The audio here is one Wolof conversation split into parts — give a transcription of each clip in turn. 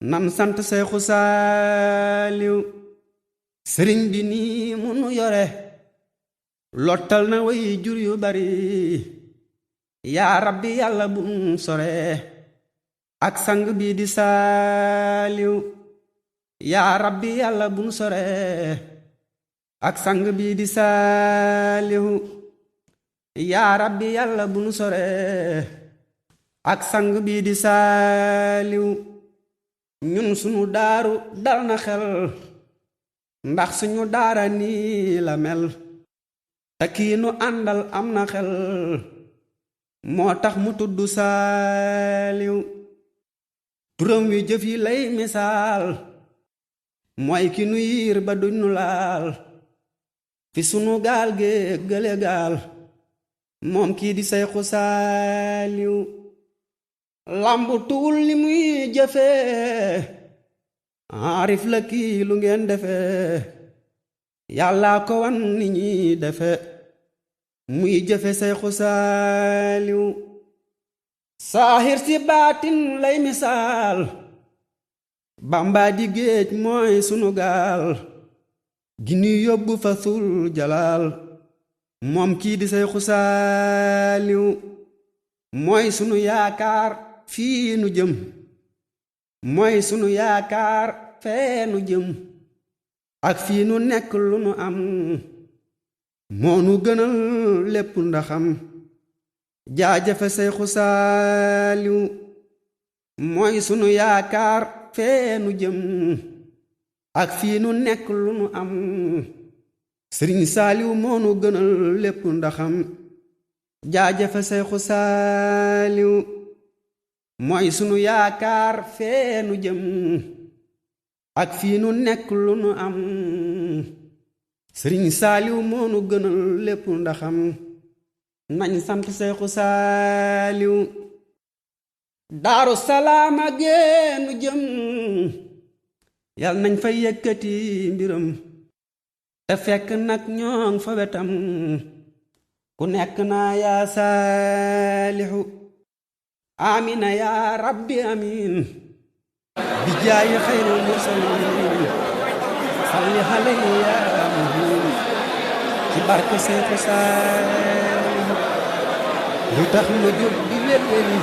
nan sant Seexu Saaliw sëriñ bi nii munu yore lottal na way jur yu bari yaa rabbi yàlla bum sore ak sang bi di saaliw yaa rabbi yàlla bum sore ak sang bi di saaliw yaa rabbi yàlla bum sore ak sang bi di saaliw ñun sunu daaru dal na xel ndax suñu daara nii la mel te kii nu àndal am na xel moo tax mu tudd saaliw turam wi jëf yi lay misaal mooy ki nu yiir ba duñ nu laal fi sunu gaal géeg gële gaal moom kii di Seexu Saaliw lambu tuul li muy jëfe aarif la kii lu ngeen defe yàlla ko wan ni ñi defe muy jëfe Seexu Saaliw saahir si baatin lay misaal Bamba di géej mooy sunu gaal gi nu yóbbu fa sul jalaal moom kii di Seexu Saaliw mooy sunu yaakaar fii nu jëm mooy sunu yaakaar fee nu jëm ak fii nu nekk lu nu am moo nu gënal lépp ndaxam jaajëfe Seexu Saaliw mooy sunu yaakaar fee nu jëm ak fii nu nekk lu nu am Sëriñ Saaliw moo nu gënal lépp ndaxam jaajëfe Seexu Saaliw mooy sunu yaakaar fee nu jëm ak fii nu nekk lu nu am Sëriñ Saaliw moo nu gënal lépp ndaxam nañ sant Seexu Saaliw Daaru Salaam géenu jëm yal nañ fa yëkkati mbiram te fekk nag ñoŋ fa wetam ku nekk naa yaa Saalixu amina yaa rabbi amin bi jaayi xayril mursalin salli alayhi yaa muhin ci barke Seexu Saaliw lu tax ma jóg di wér-wéri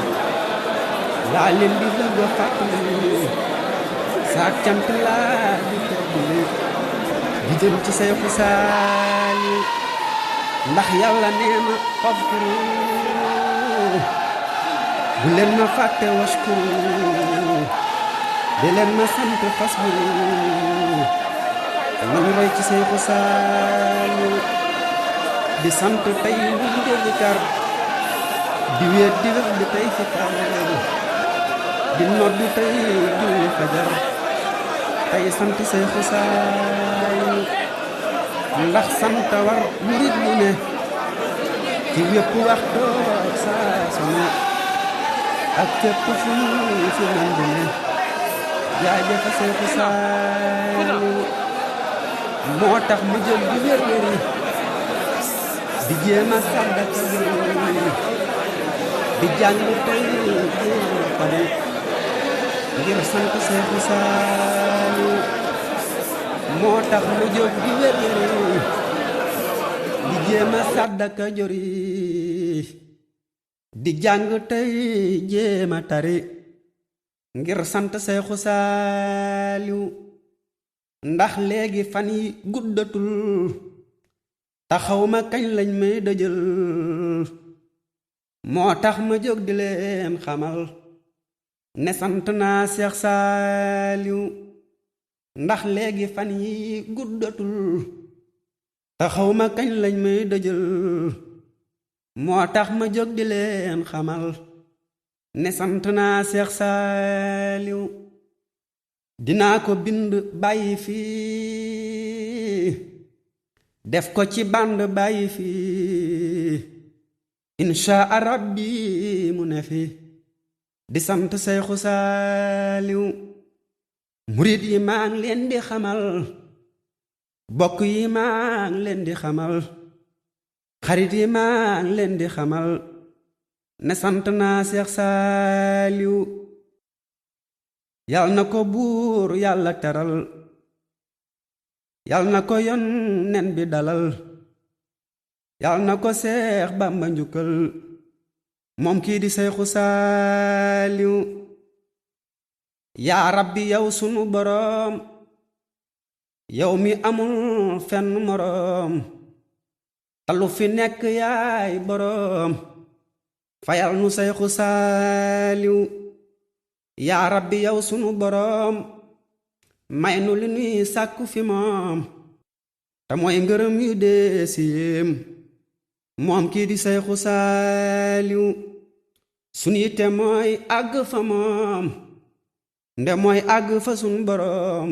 laa leen di bëgg a fàttali saa cant laa di teddli di jëm ci Seexu Saaliw ndax yàlla nee na fadkuru bu leen ma fàtte waskuru di leen ma sant fasbiru nañu roy ci Seexu Saaliw di sant tey lu di kar di wéet di wéet di tey fikar di noddu tey julli fajar tey sant Seexu Saaliw ndax sant war murit bu ne ci wépp waxtu saa su ne ak fépp fu mu fi man di ne jaajëfe Seexu Saaliw moo tax mu jóg di wér-wéri di jéem a sàddaka di jàng tey pare ngir sant Seexu Saaliw moo tax mu jóg di wér-wéri di jéem a sàddaka jori di jàng tey jéem a tari ngir sant Seexu Saaliw ndax léegi fan yi guddatul taxaw ma kañ lañ may dëjël moo tax ma jóg di leen xamal ne sant naa Seex Saaliw ndax léegi fan yi guddatul taxaw ma kañ lañ may dëjël moo tax ma jóg di leen xamal ne sant naa Seex Saaliw dinaa ko bind bàyyi fii def ko ci band bàyyi fii inshaa rabbi mu ne fi di sant Seexu Saaliw murit yi maa ngi leen di xamal bokk yi maa ngi leen di xamal xarit yi maa ngi leen di xamal ne sant naa Seex Saaliw yal na ko buur yàlla teral yal na ko Yonent bi dalal yal na ko Seex Bamba njukkal moom kii di Seyxu Saaliw yaa rabbi yow sunu boroom yow mi amul fenn moroom talu fi nekk yaay boroom fayal nu Seyxu Saaliw yaa rabbi yow sunu boroom may nu li nuy sàkku fi moom te mooy ngërëm yu dee si yéem moom kii di Seyxu Saaliw sunu yitte mooy àgg fa moom nde mooy àgg fa sunu boroom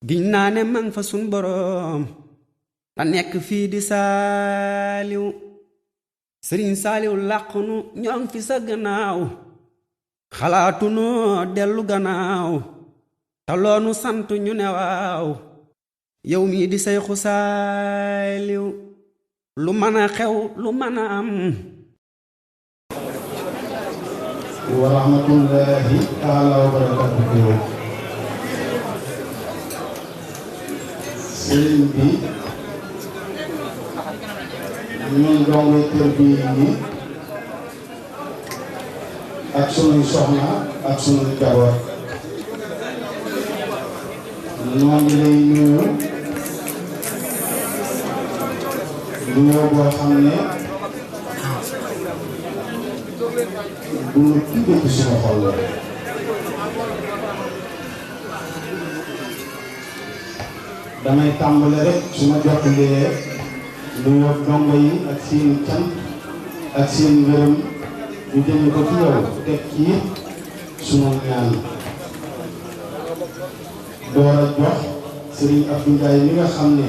giñ naa ne man fa sunu boroom te nekk fii di Saaliw Sëriñ Saaliw làqunu ñoo ngi fi sa gannaaw xalaatu noo dellu gannaaw te loonu sant ñu ne waaw yow mii di Seyxu Saaliw lu mën a xew lu mën a am wa rahmatullahi taala wa barakatuhu sëriñ bi ñun dongo kër bi yi ak sunuy soxna ak sunuy jaboot ñoo ngi lay nuyu nuyoo boo xam ne bu ñu tibbee ci sunu xol la damay tàmbale rek su ma jottalee nuyoo dongo yi ak seen cant ak seen ngërëm ñu jëme ko ci yow teg ci sunu ñaan door a jox Serigne Abdou Ndiaye mi nga xam ne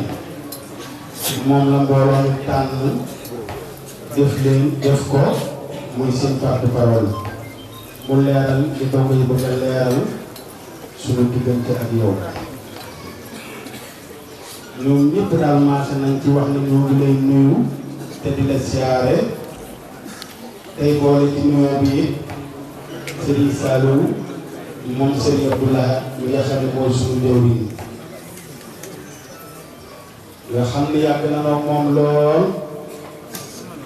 moom la mbooloo mi tànn def ko muy seen porte-parole mu leeral li dongo yi bëgg a leeral sunu diggante ak yow ñoom ñëpp daal maase nañ ci wax ne ñoo ngi lay nuyu te di la siyaare tey boole ci nuyoo bi Serigne Saliou moom Serigne Abdoulaye mi nga xam ne mooy sunu jawriñ nga xam ne yàgg na la moom lool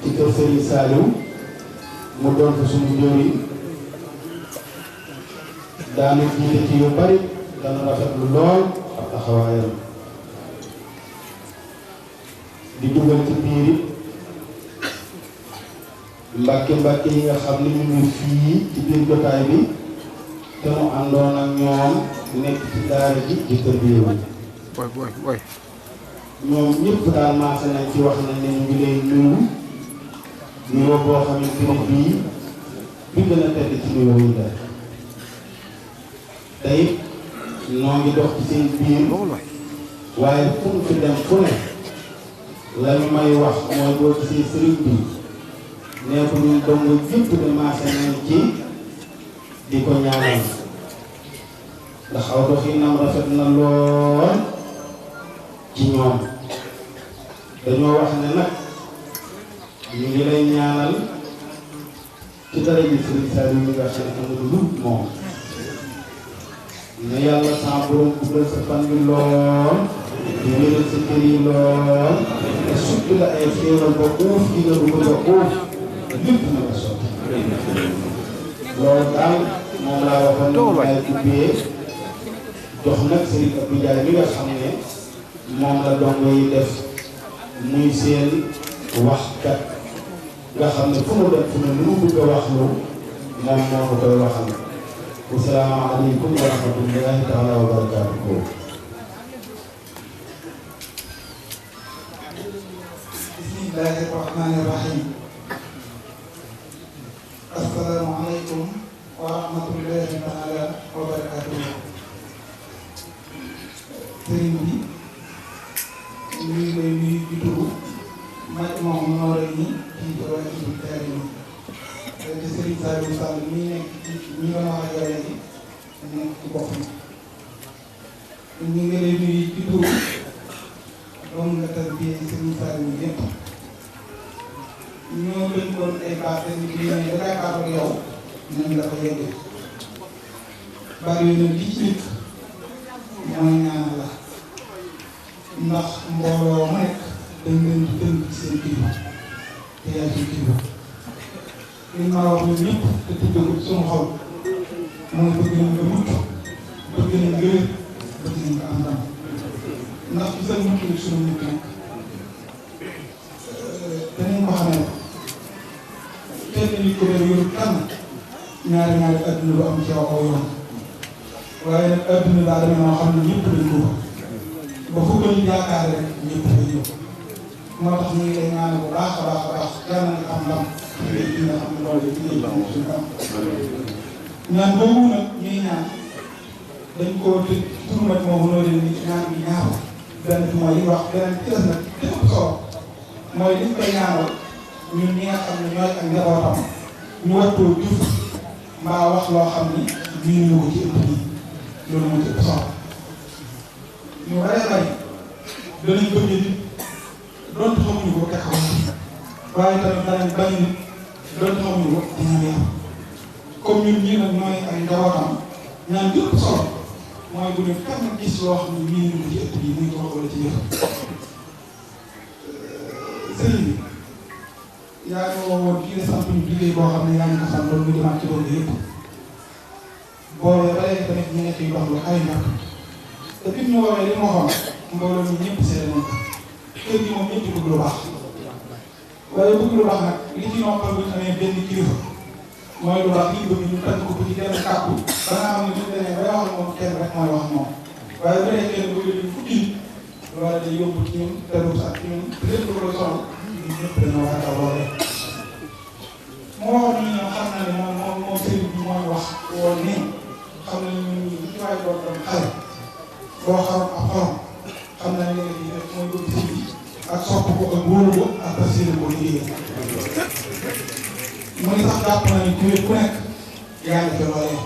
ci kër Serigne Saliou mu doon ko sunu jawriñ daanu jiite ci yu bari dana rafetlu lool ak taxawaayam di dugal ci biir mbàkke yi nga xam ne ñu ngi fii ci biir jotaay bi te mu àndoon ak ñoom nekk ci daara ji di kër bi ñoom ñëpp daal maase nañ ci wax nañ ne ñu ngi lay nuyu nuyoo boo xamante ne bii bi gën a tedd ci nuyoo yi la tey noo ngi dox ci seen biir waaye fu mu fi dem fu ne la ñu may wax mooy boo gisee sëriñ bi nee ko ñun dong yëpp de maase nañ ci di ko ñaanal ndax aw doxinam rafet na lool ci ñoom dañoo wax ne nag ñu ngi lay ñaanal ci dara ji Sëriñ Saliou mi nga xam ne amul lu moom ne yàlla sa borom guddal sa fan bi lool di wéral sa kër yi lool te sukki la ay xéewal ba uuf gi nga bëgg a uuf lépp na ko sotti loolu daal moom laa waxoon ne may ubbee jox nag Serigne Abdou Ndiaye mi nga xam ne moom la dongo yi def muy seen waxkat nga xam ne fu mu dem fu ne lu mu bëgg a wax lu moom moo ko koy waxal asalaamaaleykum wa rahmatullahi taala wa barakaatuhu bismillahi rahmani rahim asalaamaaleykum wa rahmatullahi taala wa barakaatuhu sëriñ bi ñu ngi lay nuyu di turu Majmahun Nurayni ci Rahisul Karim di Sëriñ Saliou Sall mi nekk ci ñi nga wax ak yow léegi nekk ci bopp ñu ngi lay nuyu di turu doom nga tarbiyee Sëriñ Saliou yëpp ñoo lañ doon ay baax te nit ñi ne dangay baax ak yow nañ la ko yeggee bari na li ci nit mooy ñaanal la ndax mbooloo mu nekk dañ leen di tënk ci seen kilifa te yaay suñu kilifa li ma wax ñun ñëpp te tuddee ko suñu xol mooy bëgg nañ nga mucc bëgg nañ nga wér bëgg nañ nga am ndam ndax ci sa mucc bi suñu mucc nag danañ ko xamee kenn nit ko def yoru tànn ñaari adduna lu am ci aw yoon waaye nag adduna daa demee noo xam ne ñëpp dañ ko ba fu ko ñu yaakaar rek ñëpp dañ ñëw moo tax ñu ngi lay ñaanal bu baax a baax yàlla na nga am ndam ci nga xam ne loolu ci ngay am suñu am ñaan boobu nag ñuy ñaan dañ koo tëj turu nag moom noo leen ni ñaan bi ñaaw benn bi mooy li wax beneen ci des nag lépp solo mooy liñ koy ñaanal ñun ñi nga xam ne ñooy ak njabootam ñu wattoo jëf mbaa wax loo xam ni ñu ko ci ëpp nii loolu moo ci ëpp solo ñu baree bari danañ bëgg nit donte xamuñu ko teg xamuñu waaye tamit danañ bañ nit donte xamuñu ko dina yem comme ñun ñii nag ñooy ay njabootam ñaan jëpp solo mooy bu ñu kenn gis loo xam ne ñu ko ci ëpp nii muy wax wala ci yëf sëriñ bi yaa ngi woowoon kii de sant ñu liggéey boo xam ne yaa ngi ko sant loolu mu jëmaat ci loolu yëpp boole ba léegi tamit ñu nekk yu dox lu ay ñàkk te bi ñu woowee li ma waxoon mbooloo mi ñëpp seede nañ ko kër gi moom ñëpp bëgg lu baax waaye bëgg lu baax nag li ci noppal bu ñu amee benn kilifa mooy lu baax li ñu bëgg ñu tànn ko ci benn kàddu ba nga xam ne ñu demee bay wax moom kenn rek mooy wax moom waaye bu dee kenn bëgg leen fukki nit loolu day yóbbu ci ñun teru sax ci ñun lépp lu koy sonal ñun ñëpp dañoo war a daw loolee moo waxoon ñu ñoom xam naa ne moom sëriñ bi mooy wax woon nii xam nañ ñun ñii lu ci waay doon doon xale boo xam ak xorom xam naa ne li nga ciy def mooy bëgg sëriñ bi ak sopp ko ak wóolu ko ak fas yéene ko liggéeyal mu ngi sax jàpp na ni kuréel ku nekk yaa ngi fi loolee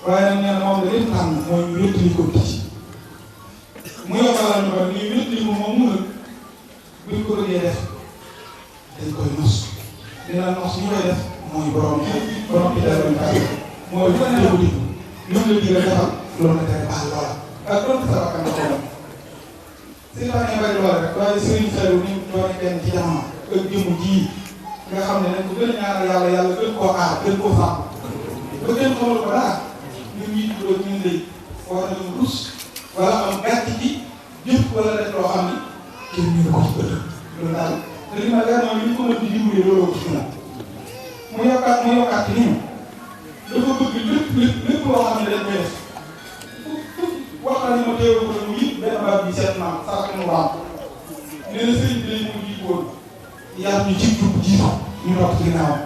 waaye nag nee na moom da leen tànn mooy ñu wéttali ko ci mu yokkalal ñu ko nii wéttali ko moom mu nag buñ ko bëggee def dañ koy nos dina nos ñu koy def mooy borom bi dara ñu kàddu mooy lu ko neexu di ñoom la digal defal loolu nga tere baal loola ak doon sa bakkan ko doon si tax bari loola rek waaye Serigne Saliou ni doone kenn ci jamono ak jëmm ji nga xam ne nañ ko gën a ñaanal yàlla gën koo aar gën koo sàmm ba gën xamal ko dara ñun ñi tuddoo ñun lay war nañu rus wala am gàcc ci jëf wala def loo xam ni kenn ñu ko ci bët loolu daal te li ma leer mooy li ñu ko mën di dimbalee looloo ko ci moom mu yokkaat ci ni ñu dafa bëgg lépp loo xam ne dañ koy def waxtaan ni ma teewlu ko mu yëpp benn baat bi seet naa sax mu baam nee na sëriñ bi dañ mu jiitu woon yaa ñu ci jub jiitu ñu topp ci ginnaawam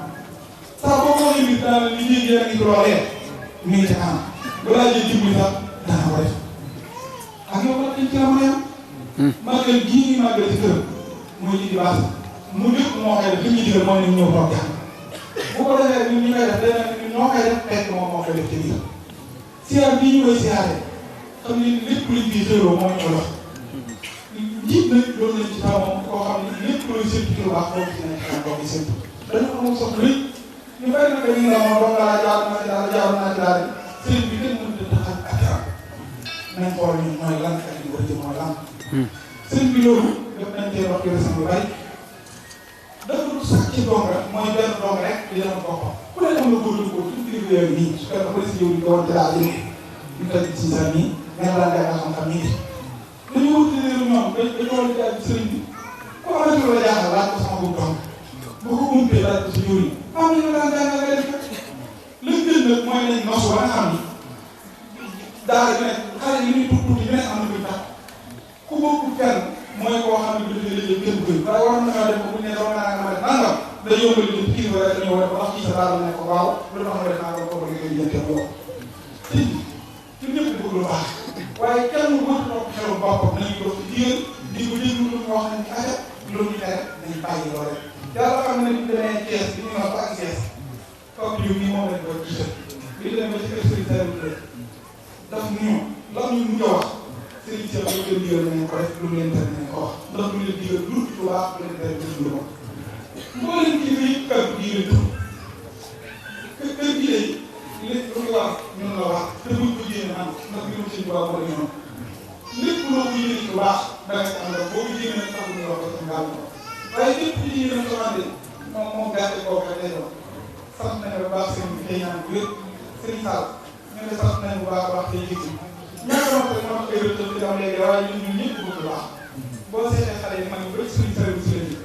sax boo ko waxee nit daal li ñuy génn ngi loolee mi ngi ci kanam balaa jël dimbali sax dana ko def ak yow nag dañ ci la mën a yam màggal gii ñuy màggal ci kër mooy ci di base mu lépp moo koy def li ñuy digal mooy nañ ñëw toog jàng bu ko defee ñun ñu koy def dana ñoo koy def fekk moom moo koy def ci biir siyaar bii ñu koy siyaaree xam ne lépp luñ bii xëyroo moo ñu ko wax njiit nag loolu lañ ci taw moom koo xam ne lépp looy séntu ci lu baax boobu ci nañ xanaa boo ko séntu dañu amul soxla rëy ñu bari nag dañuy la moom dong laa jaar naa ci daal jaar naa ci daal sëriñ bi kenn mënut a taxal ak yaram nañ xool ñun mooy lan ak li war a jëm mooy lan sëriñ bi loolu def nañ cee wax ci resam yu bari dafa du sax ci dong rek mooy benn dong rek di demal boppam ku ne am na góor yu góor suñu kilifa yooyu nii su fekkee dafa des yow di ko woon ci daal di ñu tëj ci sa nii nga daan jàng xam-xam nii dañu wut ci réew ñoom dañu war a jaar ci sëriñ bi ko amati la jaaxal laaj ko sama boobu dong bu ko umpee laaj ko sa jóor yi am nañu daan jàngal nga def lañ gën nag mooy nañ nos ba nga xam ni daara ju nekk xale yi ñuy tuuti ñu nekk am na kuy tax ku bokkul fenn mooy koo xam ne bu defee léegi kenn bëri waaye waroon na def ko bu ñu nee dama naa nga def nangam day yombal jëm kii ba rek dañoo war a ba ndax kii sa daara ne ko waaw lu tax nga def nangam ko bëgg ngay jëntee ko te ñun ñëpp di bëgg lu baax waaye kenn mënut a toog xelu boppam nañu ko ci jigéen di ko déglu lu ñu wax nañ ci aja loolu ñu tere dañuy bàyyi loole yàlla xam ne ñu demee Thiès bi ñuy wax ba ak Thiès toog yu nii moom lañ koy gisal bi ñu demee ba ci kër Serigne Saliou daf ñu lan ñu mujj a wax Serigne Saliou lu leen digal nañ ko def lu leen tere nañ ko wax ndax lu leen digal lu baax lu leen tere lu ko moo leen kii bi kàddu gi leen tur kër gi lépp lu ñu wax ñun la wax te buñ ko jéem a am ndax mbirum sëñ Tuubaa moo ñoom lépp loo ko yéene lu baax da ngay am rek boo ko jéemee rek taxul ñu wax ko ci ngaal ko waaye lépp ci yéene ko andi moom gàcce kooku rek lay doon sant nañu bu baax sëñ bi tey ñaan bu wér sëñ Sall ñu ngi sant nañu bu baax a baax tey jéggi ñaata wax rek moo koy rëdd ci dama léegi waaye ñun ñëpp bëgg baax boo seetee xale yi mag ñu bëri suñu service la ñu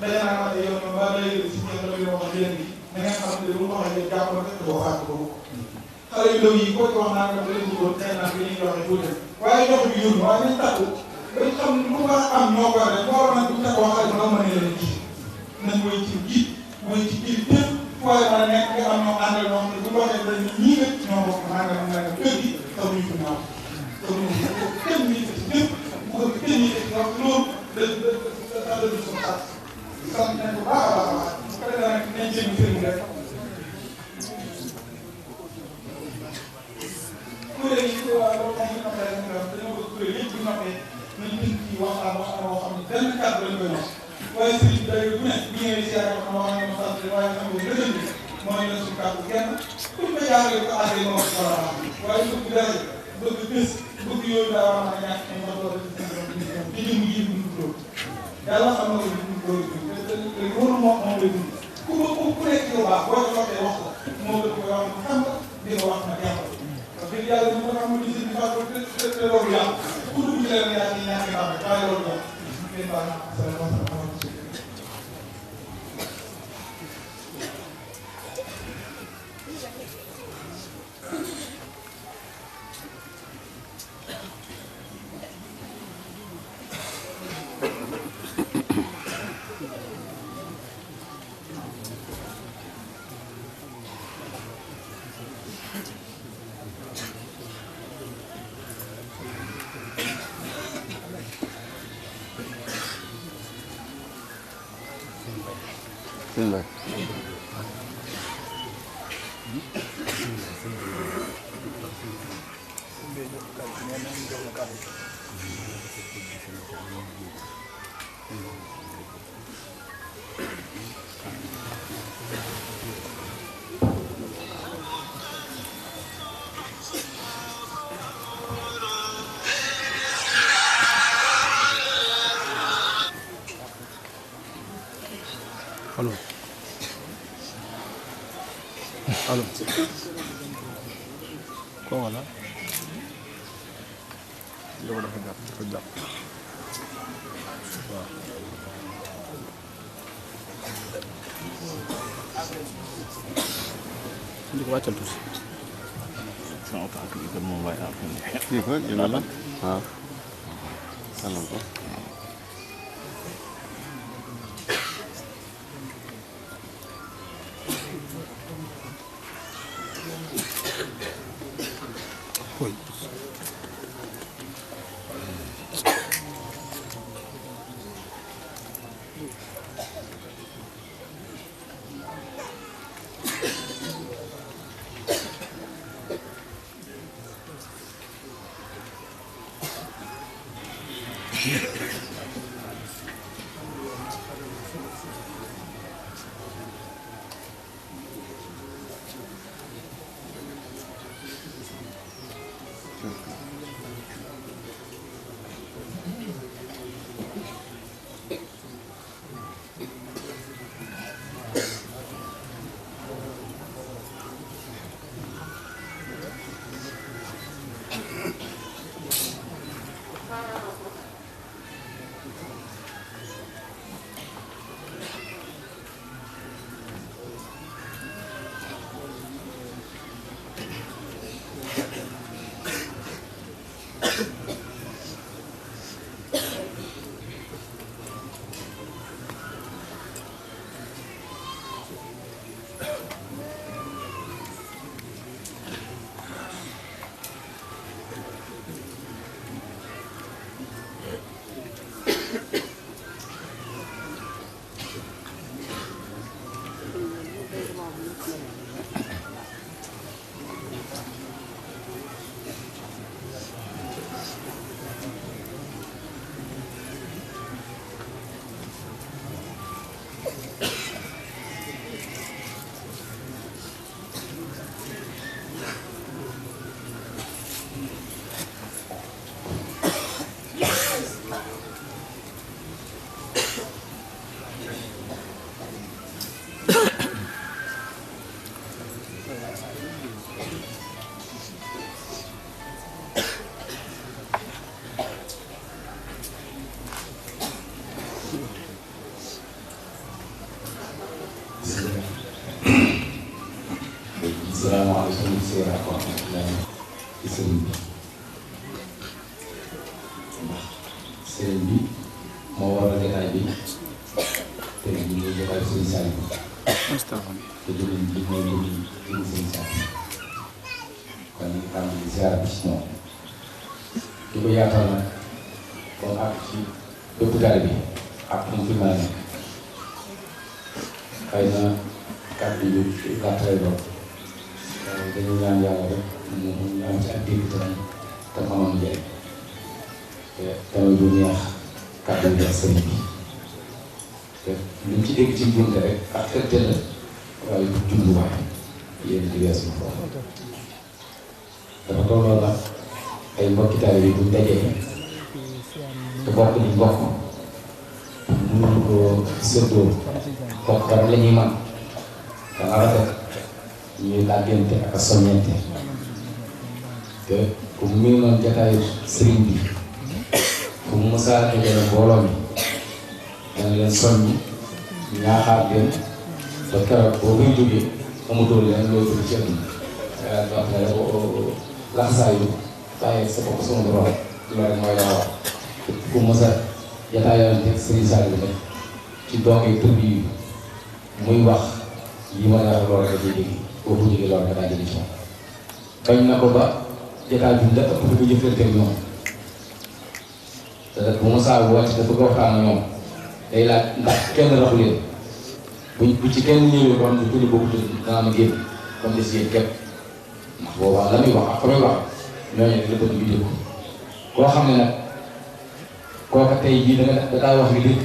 daje naa ma ne yow ñoom ba léegi si ñeent la ñu wax leen bi da ngeen xam ne bu ma waxee jàppal rek boo fàtte ko xale yu ndaw yi koo ci wax naa nga leen bëggoon tey naa bi ñuy joxe tuuti waaye jox bi yóbbu waaye nañ takku bañ xam ne lu war a am ñoo ko def boo war a nag bu takkoo xale bi nga mën a leen ji nañ mooy ci jiit mooy ci jiit tépp waaye mën a nekk nga am ñoo àndal ñoo xam ne bu ñu waxee dañ ñii nag ñoo bokk nangam nangam kër gi xamuñu fi naaw xamuñu ko kenn ñii ci lépp bu ko kenn ñii ci wax loolu da du suñu xat sant nañ ko baax a baax a baax bu ko defee nag nañ jéem sëriñ rek kuréel yi waaw loolu moom ñu noppee rek dañoo bëgg kuréel yëpp bu ñu noppee nañ tënk ci waxtaan boo xam ne benn kàddu lañ koy wax waaye sëriñ bi day bu ne bu ñëwee si yaakaar naa wax nga ma sant waaye xam nga lëgën bi mooy la suñu kàddu kenn pour nga jaarale ko ànd yi moo war a baax waaye bëgg dara bëgg bés bëgg yooyu daa war a mën a ñàkk ay ndax loolu di jëm ji bu ñu tuddoo yàlla xam nga ko ñu koy te loolu moom lay dund ku nekk ci lu baax boo ko waxee wax ko moo gën koy wax xam nga di nga wax na jàppal parce que yàlla ñu ko xam ne si bi baax te loolu yàlla ku dugg ci leen yaa ci ñàkk baax waaye loolu yàlla ngeen baax na salaamaaleykum Bismillah. Allo. Allo. Kooku la. yow dafa jàpp waaw. di ko wàccal tuuti. sama tànk bi kon moom waaye am kii ko dina la waaw. sàllal ko. Oi. sëriñ bi ndax sëriñ bi moo waral jotaay bi te ñu ngi jotaay sëriñ Saliou te jëriñ bi mooy jëriñ sëriñ Saliou kon ñu ngi tàmbali ziar bi ci moom di ko yaatal nag kon ak ci bépp gaal bi ak mu fi mën a nekk xëy na kàddu yu gàtt lay doon dañu ñaan yàlla rek ñu am ci ak dégg te mënoon njëriñ te tamit bu neex kàddu yu def sëriñ bi te luñ ci dégg ci njuumte rek ak tëdd la waaye du jubluwaay yéen di weesu foofu dafa tolloo nag ay mbokki taalibe yi buñ dajee te bokk ni bokk mënuñu ko séddoo bokk dara la ñuy man dana rafet ñuy làggante ak a soññente te ku mu mel noonu jataayu sëriñ bi fu mu mësaa dajale mbooloo mi dana leen soññ ñaaxaat leen ba keroog boo koy jógee amatoo leen loo bëgg ci àdduna wax ne laxasaayu bàyyi sa bopp sama borom loolu rek mooy la wax ku mësa jataayante ak sëriñ Saliou rek ci doogee tëb yi muy wax yi ma la wax loolu rek dafay jóge boo ko jógee loolu rek daa jóge ci moom bañ na ko ba jataay bi la ëpp di ko jëflante ak ñoom te bu ma saa woote dafa ko waxtaan ak ñoom day laaj ndax kenn raxu leen bu ci kenn ñëwee kon ñu tudd boobu tudd danaa ma génn comme des yéen képp ndax boobaa la muy wax ak fa muy wax ñooñu rek la bëgg ñu dégg koo xam ne nag kooka tey jii da daa wax li dëkk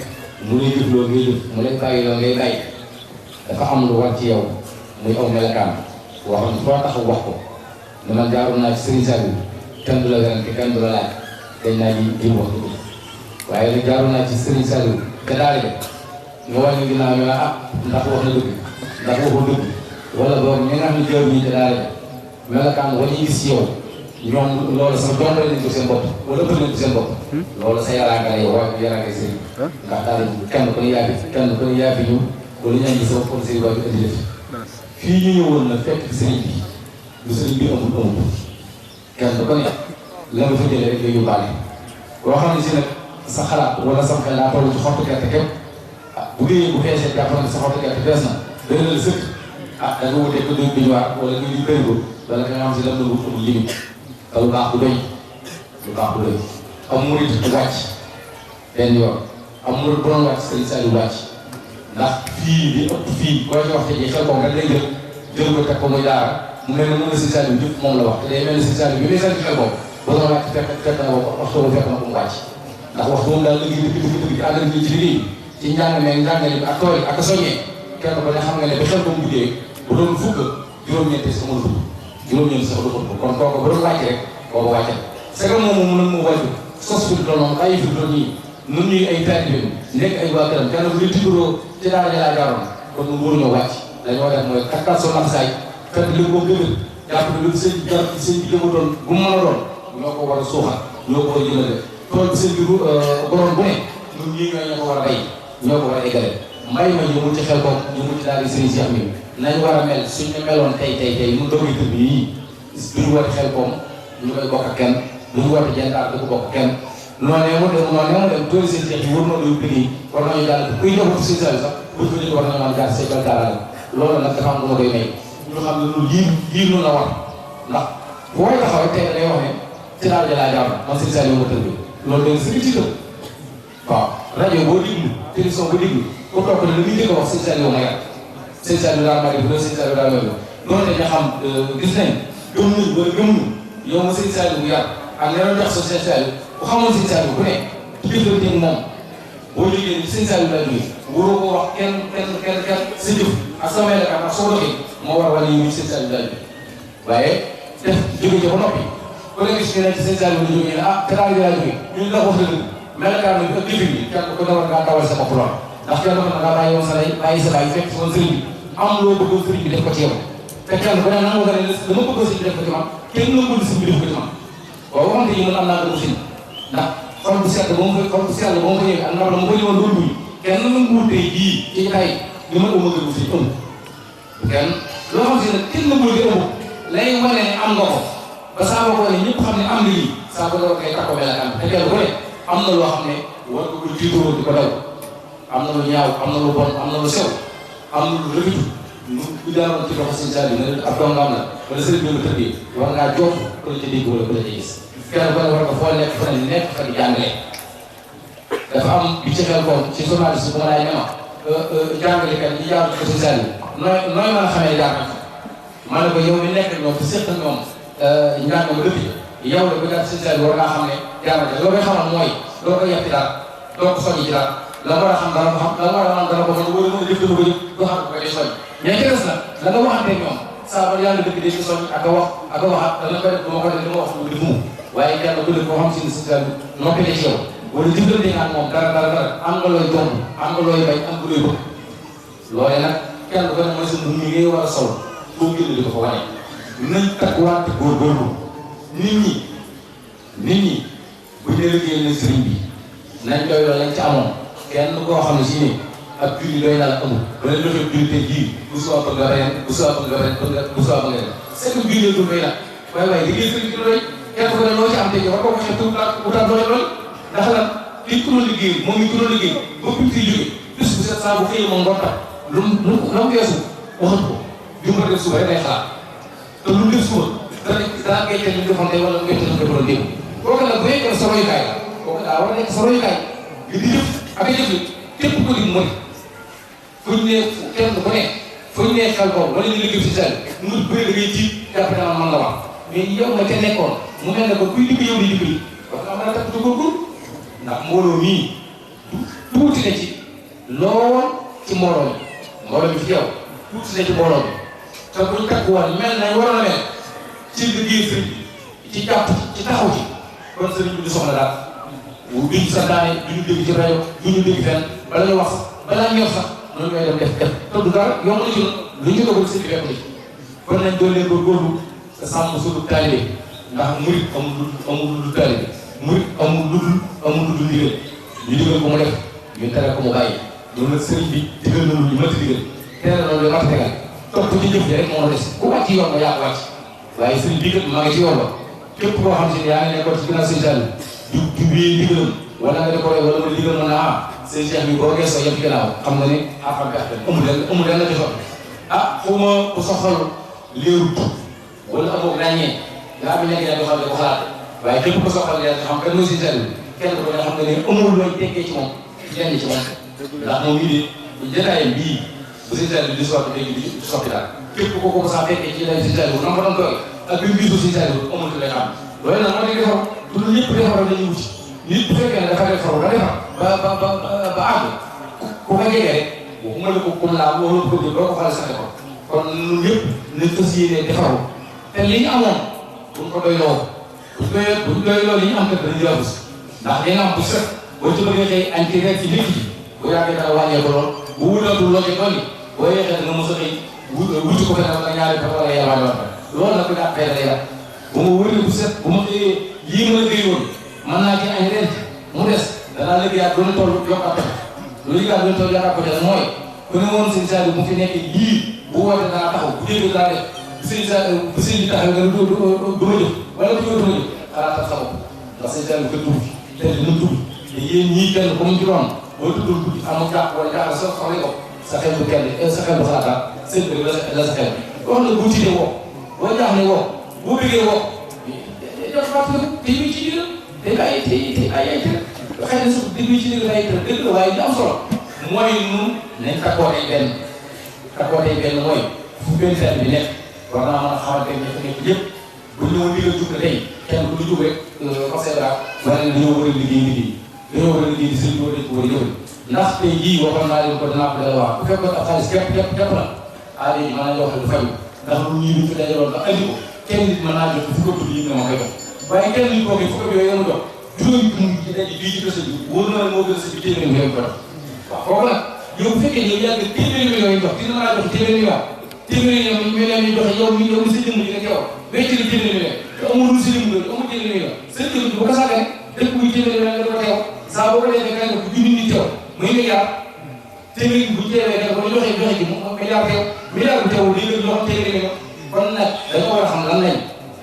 mu lay jëfloo ngay jëf mu lay bàyyiloo ngay bàyyi dafa am lu war ci yow muy aw melakaan boo xam ne foo taxaw wax ko ne man jaaroon naa ci Serigne Saliou kenn du la werante kenn du la laaj dañ naa ji wax dëgg waaye nag jaaroon naa ci Serigne Saliou te daal de nga wàññi ginnaaw ñu ah ndax wax na dëgg ndax waxul dëgg wala boog ñi nga xam ne jaaru ñi te daal de melakaan wa ñuy gis ci yow ñoom loolu sax jombale nañ ko seen bopp wala ëppal nañ ko seen bopp loolu sa yaraanga la yow waaye yaraanga sëriñ ndax daal kenn ku ne yaabi ñu wala ñu andi sama police yi waaye indi def fii ñu ñëwoon nag fekk sëriñ bi lu sëriñ bi amul kenn ku ne la nga fa jëlee rek nga yóbbaale koo xam ne si nag sa xalaat wala sam xel daa toll ci xottu gerte képp bu dee bu feesee jàppal ne sa xottu gerte fees na dana la sëkk da nga wutee ko doy biñuwaar wala nga di bërigo wala nga xam si lam na wut amul limite te lu baax du doy am murit du wàcc benn yoon am murit bu doon wàcc Serigne Saliou wàcc ndax fii li ëpp fii koo ci wax te ji xel koom rek lay jël ko teg ko muy daara mu mel ne mën na Serigne Saliou jëpp moom la wax te day mel ne Serigne Saliou bi muy sant xel koom ba doon wàcc fekk na ko waxtu bu fekk na ko mu wàcc ndax waxtu moom daal liggéey dëgg ci ànd ak ci liggéey ci njàng meeg njàngale bi ak tool yi ak soññee kenn ko ne xam nga ne ba xel koom buggee bu doon fukk juróom-ñeenti sax mënu fukk juróom-ñeenti sax du ko kon kooku bu doon wàcc rek kooku wàcc c'est que moom nag mu wàcc sos fi doon moom bàyyi fi doon ñii nun ñuy ay taalibe nekk ay waa këram kenn bu ñu tibbiroo ci daara ja laa jaaroon kon ñun waruñoo wàcc dañoo def mooy kattan son aksaay fekk li ko gëgal jàpp ne lu sëñ bi garab bi sëñ bi jëmatoon bu mu mën a doon ñoo ko war a suuxat ñoo ko war a jëmale tool bi sëñ bi borom bu ne ñun ñii ñoo ko war a bay ñoo ko war a eggale mbay ma ñu mun ci xel ko ñu mun ci daal di sëriñ Cheikh mi nañ war a mel suñ ñu meloon tey mun doogi tëb bi yii duñu war xel koom ñu koy bokk ak kenn duñu war jentaar du ko bokk kenn noonee mu dem tooli seen Cheikh yi war na luy pigi war nañu daal kuy ñëw ci sëriñ Saliou sax buñ ko jël war nañu man gaar say baltaaraale loolu nag dafa am lu ma koy may ñu xam ne loolu lii lu la war ndax bu way taxaw rek tey da ngay wax ne ci daal ja laa jaar man sëriñ Saliou ma tëb bi loolu da nga sëriñ ci tëb waaw rajo boo diglu télévision boo diglu ku toog ne la muy njëkk a wax sëriñ Saliou ma yar sëriñ Saliou daal ma def loolu sëriñ Saliou daal ma def loolu te ñu xam gis nañ gëm nañ wala gëmuñu yow ma sëriñ Saliou bu yar ak leneen jox sa sëriñ Saliou ku xamoon sëriñ Saliou ku ne jëflante moom boo jógee ci sëriñ Saliou laa jógee waroo ko wax kenn sa jëf ak sa melokaan ak soo doxee moo war a wane yi sëriñ Saliou laa jógee waaye def jóge ca ba noppi ku ne gis ne ci sëriñ Saliou la jógee ne ah teraanga laa jógee ñun la wax dëgg melokaan bi ak jëfin bi kenn ku ne war ngaa dawal sa bopp lool ndax kenn ku ne ngaa bàyyi woon sa lay bàyyi sa bàyyi fekk woon sëriñ bi am loo bëggoon sëriñ bi def ko ci yow te kenn ku ne nangu nga ne dama bëggoon sëriñ bi def ko ci man kenn nanguwul sëriñ bi def ko ci man waaw waxante yi man am naa gëmu sëriñ ndax xol bu sedd ba mu fa ñëwee ak ndaw la mu ko ñëwoon loolu buy kenn nanguwul tey jii ci tay li ma ëmb gëmu sëriñ ëmb kenn loo xam si ne kenn nanguwul di ëmb lay wane ne am nga ko ba saa boo ko ne ñëpp xam ne am na lii saa ko doon ngay takko melakaan te kenn ku ne am na loo xam ne war nga ko jiitoo di ko daw am na lu ñaaw am na lu bon am na lu sew am na lu rëfitu bu jaaroon ci loxo sëñ Saliou ne ab dongam la wala sëriñ bi mu tëddee war ngaa jootu ko la ca dégg wala ko la ca gis kenn ku ne war nga foo nekk fa ne nekk fa di jàngale dafa am bi ci xel koom ci journaliste bu ma laay nema jàngalekat yi jaar ko sëñ Saliou nooy mën a xamee jaar na ma ne ko yow mi nekk ñoom te séq ñoom njàng ma dëkk yow la ko jaar sëñ Saliou war ngaa xam ne jaar na loo koy xamal mooy doo ko yeb ci daal doo ko soññi ci daal la war a xam dana ko xam la war a man dana ko mën wala mën a jëf dana ko jëf doo xam ko koy soññ ña ci des nag la nga waxante ñoom saa ba yàlla dëkk di ci soññ ak a wax ak a waxaat dana ko def du ma ko def li ma wax mu def mu waaye kenn ku def koo xam si ne sëñ Saliou noppi ci yow wala jëflante nga ak moom dara am nga looy tomb am nga looy bay am nga looy bëgg loolee nag kenn ku ne mooy sa mi ngay war a sol boo génn di ko fa wane nañ takkuwaat te góorgóorlu nit ñi bu ñu liggéeyal ne sëriñ bi nañ doy loolu lañ ci amoon kenn koo xam ne si ne ak julli doy naa la amul ba leen doxee julli te jii bu suba ba nga reen bu suba ba nga reen bu suba ba nga reen c'est que julli du doy nag waaye liggéey sëriñ bi du doy kenn ku ne loo ci am te war koo ko xeetu utal doole lool ndax lan liñ ko doon liggéey moom mi ko doon liggéey ba bi fi jógee bis bu set saa bu xëyee moom ngoon tax lu mu weesu waxat ko bi mu def suba rek day xalaat te lu def suba dana gerte ñu defoon tey wala gerte ñu defoon démb kooku nag bu yeggee sa royukaay la kooku daa war a nekk sa royukaay li di jëf ak a jëf képp ko di mën fu ñu nee kenn ku ne fu ñu nee xel boobu wala ñu liggéey si sel mu bëri da ngay jiit jàpp naa man la wax mais yow nga ca nekkoon mu mel ne ko kuy digg yow di digg yi wax nga mën a takk góorgóorlu ndax mbooloo mii tuuti na ci lool ci mbooloo mi fi yow tuuti na ci mbooloo mi te buñ takk woon mel nañ waroon a mel ci liggéey sëriñ ci jàpp ci taxaw ci kon sëriñ bi du soxla daal duñ santaane duñu dégg ci rajo duñu dégg fenn bala ñu wax balaa ñor sax noonu ñooy dem def te du dara yomb na ci lu ñu dogal sëriñ bi fekk ni kon nañ doon leen góorgóorlu te sàmm suñu taalibe ndax murit amul lu taalibe murit amul lu dul ndigal ñu digal ko mu def ñu tere ko mu bàyyi loolu nag sëriñ bi digal na lu mat digal tere na lu mat tegal topp ci jëf ji rek moo des ku wàcc yoon ba yaa ko wàcc waaye sëriñ bi kat maa ngi ci yoon ba képp koo xam si ne yaa ngi nekkoon ci ginnaaw sëñ Saliou du wéy ndigalam wala nga décoré wala nga digal mën naa am sëñ Cheikh bi boo geesoo yëpp ginnaaw xam nga ne afam gerte amul leen la defoon xuma ku soxal léerut wala amoog ràññee nga am nekk yaa doxal ko xalaat waaye képp ko soxal yaa xam kan mooy sëñ Saliou kenn ko nga xam nga ne amul looy tekkee ci moom lenn ci moom ndax moom mii de jotaayam bii bu sëñ Saliou di sotti dégg di soppi daal képp ko ko sa fekkee ci lay sëñ Saliou na ko doon doy ak bi mu bisu sëñ Saliou amul lay xam loolu nag moo di defar du ñëpp defar lañuy wuti nit bu fekkee ne dafa defaru ba defar ba àgg ku ko jege rek waxuma la ko comme laa wala ko doo ko xale sax defar kon ñun ñëpp nañ fas yéene defaru te li ñu amoon buñ ko doyloo buñ doyloo li ñu am kat dañu jëlaat ndax dina am bu set boo ci bëggee xëy añ ci rek ci nit ji bu yàggee dana wàññeeku lool bu wutatul loo ci dolli boo yeexee da nga mos a xëy wuti ko feneen wala ñaari fan wala yàlla yoon loolu nag ko daa xëy day rek bu ma wëree bu set bu ma xëyee lii ma liggéey woon mën naa ci añ ren mu des danaa liggéeyaat doon toll yokkaat ko lu liggéeyaat doon toll yokkaat ko te mooy ku ne woon sëñ Saliou bu fi nekk lii bu woote danaa taxaw bu dégg danaa def bu sëñ Saliou bu sëñ bi taxaw nga du ma jëf wala du ma jëf xalaatal sa bopp ndax sëñ Saliou ko tudd te dina tudd te yéen ñii kenn comme ci doon boo tuddul guddi amul jàpp wala jaaxal sa xawle ko sa xel bu kenn sa xel bu xalaataat seen bëri la sa xel wax na bu tiitee woo boo jaaxle woo boo bëggee woo def fàttali ko te ñu ci digal te ay tere xëy na sax dégg ci digal ay tere dëgg la waaye li am solo mooy nun nañ takkootee benn mooy fu benn fenn bi nekk war naa mën a xamante ne nekk yëpp bu ñu ñëwoon digal jug na tey kenn du jug rek conséquence wala dañoo war a liggéey di sëriñ war ko war a jëfal ndax tey jii waxoon naa leen ko dinaa ko dala wax bu fekkoon ab xaalis képp la léegi mën nañoo wax ne du fayu ndax lu ñuy duñ fi dajaloon ba andi ko kenn nit mën naa jot fukk tudd yi nga ma koy jox waaye kenn nit kooku fukk yooyu yéen a jox juróomi dund ci daje bii ci dossier bi wóor na moo gën a sa bi téeméeri million ko jox waaw kooku nag yow bu fekkee yow yàgg téeméeri millions yi jox dina mën a jox téeméeri millions yi joxe yow mi sa jëmm ji nga teewal wecc na téeméeri million te amul lu si lim nga amul téeméeri million sa jëmm bu ko sàggane dëkk buy téeméeri million nga dafa teew saa boo ko defee kay bu junni nit teew muy milliard téeméeri bu teewee nga ko joxe ji mu milliard teew milliard bu teewul lii nga jox téeméeri million kon nag dañoo war a xam lan lañ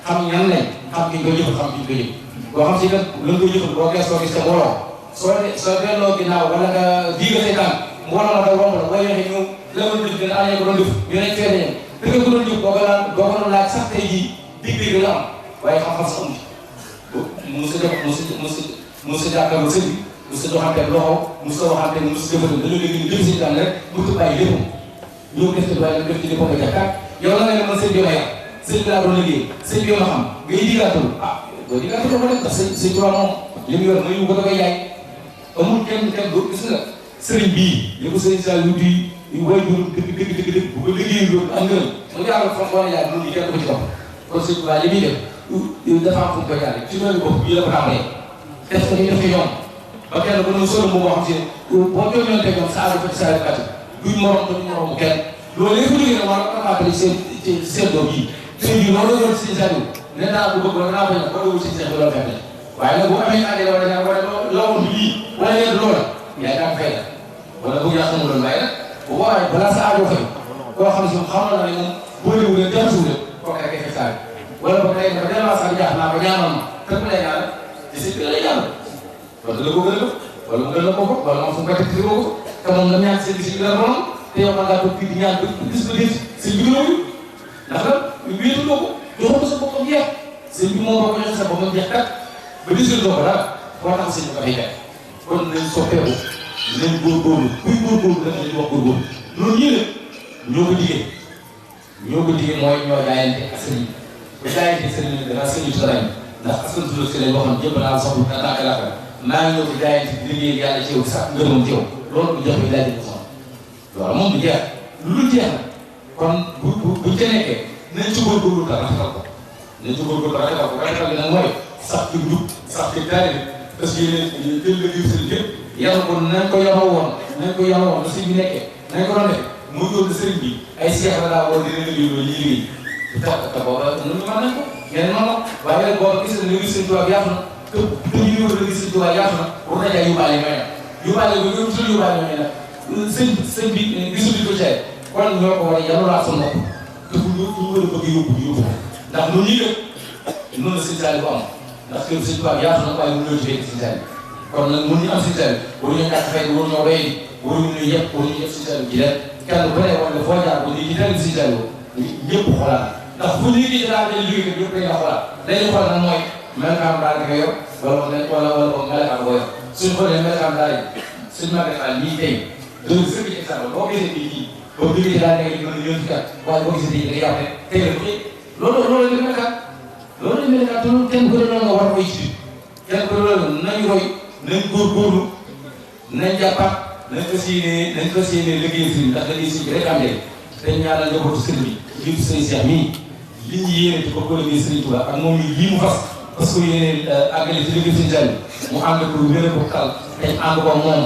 xam ñan lañ xam ki ñu koy jëfal xam ki ñu koy jëf boo xam si nag lu nga koy jëfal boo gëstoo gis te mbooloo soo delloo ginnaaw wala nga diiga seytaan mbooloo ma daw romb la boo yoxee ñu la nga def gën a añee ko doon def ñu nekk feete ñam da nga ko doon jëf boo ko doon laaj sax tey jii dig la am waaye xam-xam sax amu musa jàkkaarloo sëñ bi musa doxanteeg loxo musa waxanteeg musa jëfandikoo dañoo dégg ni jëm si daan rek mu tëb bàyyi léppam ñëw def ci bàyyi def ci léppam nga jàkkaar yow la nga ne man sëñ bi ma yar sëñ bi laa doon liggéey sëñ bi ma xam ngay digaatul boo digaatul ko rek ndax sëñ Tuubaa moom li mu yor ma yu ko da koy jaay amul kenn doo gis nga sëriñ bii li ko sëriñ Sall di waajur dëgg bu ko liggéey loolu am ngërëm mu jaaral fa boo jaay loolu kenn ko ci topp kon sëñ Tuubaa li muy def dafa am fu mu koy jaaree ci loolu bopp bii la ko tàmbalee def ko ñu def ko ñoom ba kenn ku ne solo boo xam si boo ñoom teg ñoom saa ko ci saa kat duñ morom duñ morom kenn loolu yëpp jógee nag war a rappelé seen doom yi seen bi noonu la doon seen saa ne naa ko bëgg naa bañ a ko dugg seen loolu fekk la waaye nag bu amee àndee wala ñaar wala lawul lii wala leen loola yaay daan fay la wala bëgg yaa xamul loolu waaye nag bu boobaa balaa sa aajo fay koo xam si xamal na ne moom boolewul leen jaxasoo leen kooku rek fekk saa wala ba tey dafa delloo sax jaax naa ko ñaanal ma tëpp lay ñaanal ci si lay ñaanal wala la ko gën a wala mu gën a ko wala moom fu mu ko teg ko te moom la ñaan seen si la ron te yow man ngaa toog fii di ñaan ba gis ba dee sëñ bi gën a wuyu ndax nag wéetuloo ko joxoo ko sa boppam jeex sëñ bi moom boo ko joxee sa boppam jeex kat ba disul doo ko dara foo tax sëñ bi ko fay fekk kon nañ soppeeku nañ góorgóorlu kuy góorgóorlu def nañ wax góorgóorlu loolu ñii nag ñoo ko diggee mooy ñoo jaayante ak sëñ bi bu jaayante sëñ bi dana sëñ bi dara ndax askan tulo si lañ waxoon jëpp naa soxla kàttan ak laafara maa ngi ñëw di jaayante di liggéey yàlla ci yow sax ngërëmam ci yow loolu du jox bi daal di ko soxla loolu moom du jeex lu jeex na kon buñ ca nekkee nañ ci góorgóorlu ta rafetal ko nañ ci góorgóorlu rafetal ko rafetal bi nag mooy sax ci njub sax ci taalibe parce que yéen jël la biir sëriñ yëpp yàlla ko nañ ko yoroo woon ba sëñ bi nekkee nañ ko doon def mu yóbbu sëriñ bi ay seex la daa war di leen liggéey loolu ñuy liggéey te booba ñun mën nañ ko ngeen noonu waaye nag booba gis nañ ne gis sëñ Tuubaa yaatu na te ñu ñëw la gis sëñ Tuubaa yaatu na war na jaay yóbbaale ñooy nag yóbbaale ba yow suñu yóbbaale ñooy nag sëñ bi gisul ko caay kon ñoo ko war a yalulaat sa nopp te fu ñu war a bëgg yóbbu ndax noonu ñuy def noonu la sëñ Saliou bu am ndax kër sëñ Tuubaa yaatu na waaye mënuloo ci fekk sëñ Saliou kon nag mun ñu am sëñ Saliou waruñoo ñàkk fay waruñoo doy waruñu yëpp sëñ Saliou ji leen kenn ku ne war nga foo jaar ba lii ci tali sëñ Saliou ñëpp xoolaat ndax fu ñu liggéey daal dañuy liggéey ñëpp dañuy xoolaat dañuy xool nag mooy melokaan daal nga yor wala melokaan boo yor suñu xoolee melokaan daal yi suñu magatal lii tey doon sëkk ci exemple boo gisee bii kii boo liggéey daal nga ñu ñëw ci kat waaye boo gisee bii da ngay tey la ko loolu la melokaan te loolu kenn ku ne noonu nga war koy ci kenn ku ne loolu nañu roy nañ góorgóorlu nañ jàppaat nañ fas yéene liggéey sëriñ ndax liggéey sëriñ bi rek am njëriñ dañ ñaanal njabootu sëriñ bi jiitu sëriñ Cheikh mii li ñu yéene te bëgg ko liggéey sëriñ Touba ak moom lii mu fas parce que yéene àggale ci liggéey sëriñ Saliou mu ànd ko wér ko kal te ànd ko moom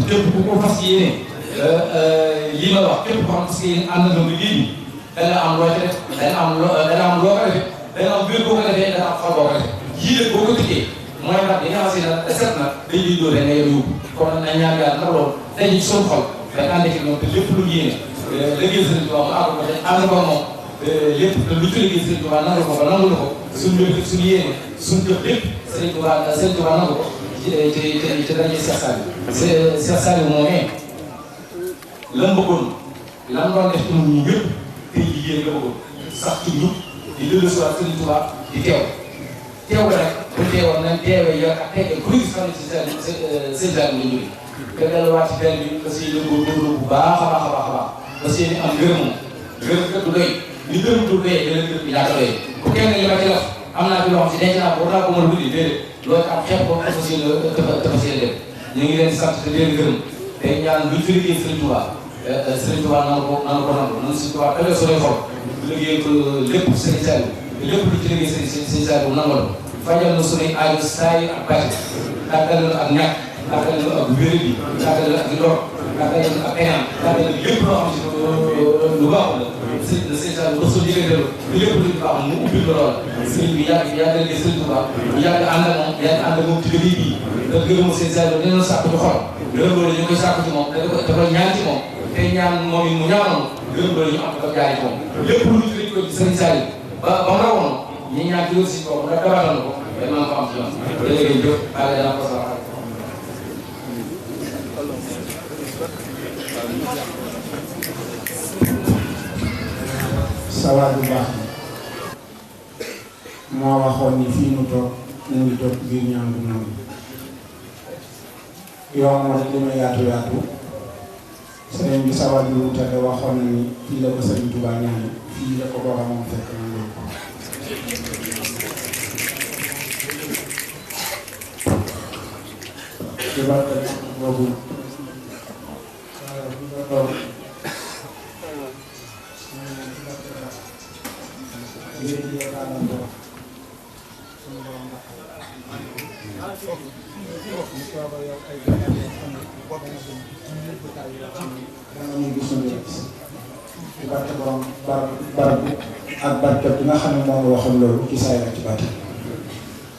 képp ku ko fas yéene lii ma wax képp ko xam parce que yéen ànd na liggéey bi dana am loo ca def dana am loo ko defee dana am wér boo ko defee dana am xol boo ko defee yii nag boo ko tëjee mooy nag li nga xam si ne set na dañ liy dóor rek nga yor yóbbu kon nañ ñaan yàlla nag loolu dañuy suñu xol dañ ànd ci ñoom te lépp lu yéene liggéey Sëriñ Tuubaa mu àgg ko dañ ànd ko moom lépp te lu ci liggéey Sëriñ Tuubaa nangu ko ba nangu ko suñu lépp suñu yéene suñu jëf lépp Sëriñ Tuubaa nangu ko ci dañuy Cheikh Saliou Cheikh Saliou moomee lan bëggoon lan doon def ci ñun ñu ñëpp tey jii yéen la bëggoon sax ci ñëpp di dellu si waat Sëriñ Tuubaa di teew la rek bu teewoon nañ teewee yor ak teewee ku gis xam ne si seen la jógee te delluwaat ci benn bi parce que yéen a góorgóorlu bu baax a baax parce que yéen am ngërëm kat du doy li gërëm du doyee dana gërëm bi ñaata doyee bu kenn li ma ci wax am naa fi loo xam si denc naa ko war naa ko mën a wuti déedéet loolu am xeeb ko dafa seen dem ñu ngi leen sant te leen gërëm te ñaan luñ fi liggéey Sëriñ Tuubaa nanu ko nangu nan Sëriñ Tuubaa tawee sooy xol liggéey ko lépp Sëriñ Saliou lépp lu ci liggéey Sëriñ Saliou nangu la fajal na suñuy aajo saay ak bàyyi tàggal na ak ñàkk tàggal na ak wér bi tàggal na ak lor tàggal na ak peñaan tàggal na lépp loo xam si lu baaxul la Sëriñ Saliou dox suñu diggante te lépp lu baax mu ubbi ko lool sëriñ bi yàgg liggéey Sëriñ Tuubaa yàgg ànd ak moom ci liggéey bii te gërëmu Sëriñ Saliou dinañ sàkku ci xol gërëm loolu ñu koy sàkku ci moom da koy ñaan ci moom te ñaan moom it mu ñaanoon gërëm loolu ñu am ko jaay ci moom lépp lu ñu ko ci Sëriñ Saliou ba mu rawoon ñi ñaan ci wut si boobu nga gabatal ko day mën ko am ci yoon léegi jóg bàyyi dana ko sa sawaat bu baax moo waxoon ni fii nu toog nañu toog biir ñaan bu nangu yow moo rek li ma yaatu yaatu sëriñ bi sawaat bi lu tege waxoon na ni fii la ko sëriñ Tuubaa ñaan fii la ko boromam fekk na loolu ko ci barke boobu ci barke borom barab bi ak barke bi nga xam ne moom waxoon loolu ci saay ak ci bàtt